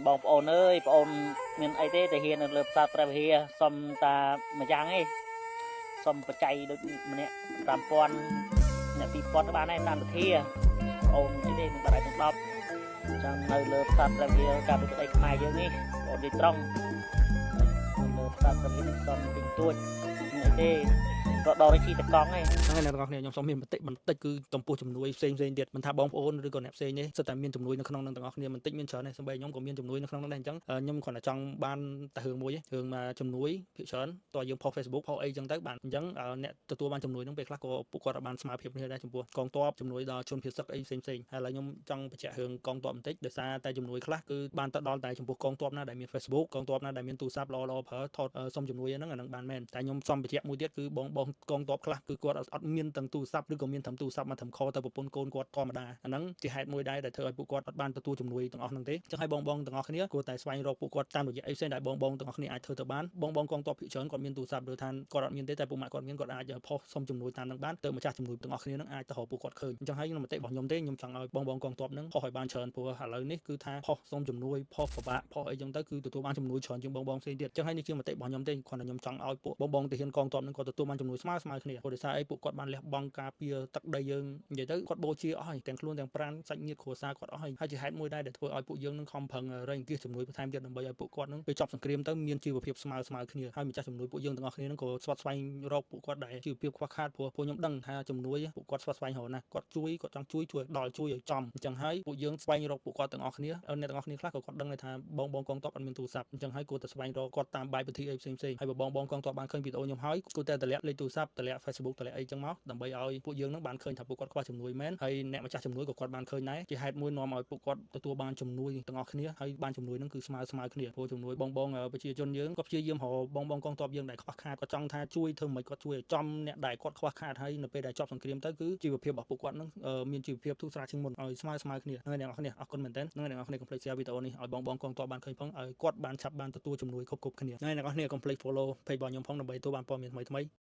បងប្អូនអើយបងអូនមានអីទេតែហ៊ាននៅលើផ្សារព្រះវិហារសុំតាមួយយ៉ាងឯងសុំបច្ច័យដូចម្នាក់5000អ្នក2000ក៏បានដែរតាមពធាបងអូនអីទេមានបាត់ឲ្យទាំង10ចឹងនៅលើផ្សារព្រះវិហារការពិតដីខ្មែរយើងនេះបងអូននិយាយត្រង់នៅលើផ្សារព្រះវិហារនេះសុំតិចតួចមានអីទេក៏ដល់ជីតកង់ឯង ហ្នឹងហើយអ្នកទាំងអស់គ្នាខ្ញុំសូមមានមតិបន្តិចគឺចំពោះជំនួយផ្សេងផ្សេងទៀតមិនថាបងប្អូនឬក៏អ្នកផ្សេងទេសិតតែមានជំនួយនៅក្នុងនឹងទាំងអស់គ្នាបន្តិចមានច្រើនទេសូម្បីខ្ញុំក៏មានជំនួយនៅក្នុងនឹងដែរអញ្ចឹងខ្ញុំគ្រាន់តែចង់បានតែរឿងមួយទេរឿងមកជំនួយភាគច្រើនតើយើងផុស Facebook ផុសអីចឹងទៅបានអញ្ចឹងអ្នកទទួលបានជំនួយហ្នឹងពេលខ្លះក៏ពួកគាត់បានស្មើភាពគ្នាដែរចំពោះកងទ័ពជំនួយដល់ជនភៀសសឹកអីផ្សេងផ្សេងហើយឥឡូវខ្ញុំចង់បញ្ជាក់រឿងកងទ័ពបន្តិចដោយសារតែជំនួយខ្លះគឺបានទៅដល់តែចំពោះកងទ័ពណាដែលមាន Facebook កងទ័ពណាដែលមានទូរស័ព្ទល្អល្អប្រើថតសុំជំនួយហ្នឹងអាហ្នឹងបានមែនតែខ្ញុំសុំបញ្ជាក់មួយទៀតគឺបងបងកងទ័ពខ្លះគឺគាត់អត់មានទាំងទូរស័ព្ទឬក៏មានត្រឹមទូរស័ព្ទមកត្រឹមខទៅប្រពន្ធកូនគាត់ធម្មតាអាហ្នឹងជាហេតុមួយដែរដែលធ្វើឲ្យពួកគាត់អត់បានទទួលជំនួយទាំងអស់ហ្នឹងទេអញ្ចឹងឲ្យបងបងទាំងអស់គ្នាគួរតែស្វែងរកពួកគាត់តាមរយៈអីផ្សេងដែលបងបងទាំងអស់គ្នាអាចធ្វើទៅបានបងបងកងទ័ពភាគច្រើនគាត់មានទូរស័ព្ទឬថាគាត់អត់មានទេតែពួកម៉ាក់គាត់មានគាត់អាចផុសសុំជំនួយតាមហ្នឹងបានទៅម្ចាស់ជំនួយទាំងអស់គ្នាហ្នឹងអាចទៅរកពួកគាត់ឃើញអញ្ចឹងហើយក្នុងមតិរបស់ខ្ញុំទេខ្ញុំចង់ឲ្យបងបងកងទ័ពហ្នឹងផុសឲ្យបានច្រើនព្រោះឥឡូវនេះគឺថាផុសសុំជំនួយផុសពិបាកផុសអីចឹងទៅគឺទទួលបានជំនួយច្រើនជាងបងបងផ្សេងទៀតអញ្ចឹងហើយនេះជាមតិរបស់ខ្ញុំទេគ្រាន់តែខ្ញុំចង់ឲ្យពួកបងបងទាហានកងទ័ពហ្នឹងគាត់ទទួលបានជំនួយស្មើស្មើគ្នាព្រោះដោយសារអីពួកគាត់បានលះបង់ការពារទឹកដីយើងនិយាយទៅគាត់បូជាអស់ហើយទាំងខ្លួនទាំងប្រាណសាច់ញាតិគ្រួសារគាត់អស់ហើយហើយជាហេតុមួយដែរដែលធ្វើឲ្យពួកយើងនឹងខំប្រឹងរៃអង្គាសជំនួយបន្ថែមទៀតដើម្បីឲ្យពួកគាត់នឹងពេលចប់សង្គ្រាមទៅមានជីវភាពស្មើស្មើគ្នាហើយម្ចាស់ជំនួយពួកយើងទាំងអស់គ្នានឹងក៏ស្វាត់ស្វែងរកពួកគាត់ដែរជីវភាពខ្វះខាតព្រោះពួកខ្ញុំដឹងថាជំនួយពួកគាត់ស្វាត់ស្វែងរកណាគាត់ជួយគាត់ចង់ជួយជួយដល់ជួយឲ្យចំអញ្ចឹងហើយពួកយើងស្វែងរកពួកគាត់ទាំងអស់គ្នាអ្នកទាំងអស់គ្នាខ្លះក៏គាត់ដឹងដែរថាបងបងកងទ័ពអត់មានទូរស័ព្ទអញ្ចឹងហើយគួរតែស្វែងរកគាត់តាមបែបវិធីអីផ្សេងផ្សេងហើយបើបងបងកងទ័ពបានឃើញវីដេអូខ្ញុំហើយគួរតែតម្លាក់លេខទូរស័ព្ទតម្លាក់ Facebook តម្លាក់អីចឹងមកដើម្បីឲ្យពួកយើងនឹងបានឃើញថាពួកគាត់ខ្វះជំនួយមែនហើយអ្នកម្ចាស់ជំនួយក៏គាត់បានឃើញដែរជាហេតុមួយនាំឲ្យពួកគាត់ទទួលបានជំនួយទាំងអស់គ្នាហើយបានជំនួយនឹងគឺស្មើស្មើគ្នាព្រោះជំនួយបងបងប្រជាជនយើងក៏ព្យាយាមរកបងបងកងទ័ពយើងដែលខ្វះខាតគាត់ចង់ថាជួយធ្វើមិនគាត់ជួយឲ្យចំអ្នកដែលគាត់ខ្វះខាតហើយនៅពេលដែលចប់សង្គ្រាមទៅគឺជីវភាពរបស់ពួកគាត់នឹងមានជីវភាពធូរស្រាលជាងមុនឲ្យស្មើស្មើគ្នាហ្នឹងអ្នកនរគ្នាអរគុណមែនទែនហ្នឹងអ្នកនរគ្នាកុំភ្លេច share វីដេអូនេះឲ្យបងបងកងទ័ពបានឃើញផងឲ្យគាត់បានឆាប់បានទទួលជំនួយគ្រប់គ្រប់គ្នាហ្នឹងអ្នកនរគ្នាកុំភ្លេច follow page របស់ខ្ញុំផងដើម្បីទទួលបានព័ត៌មានថ្មីៗ។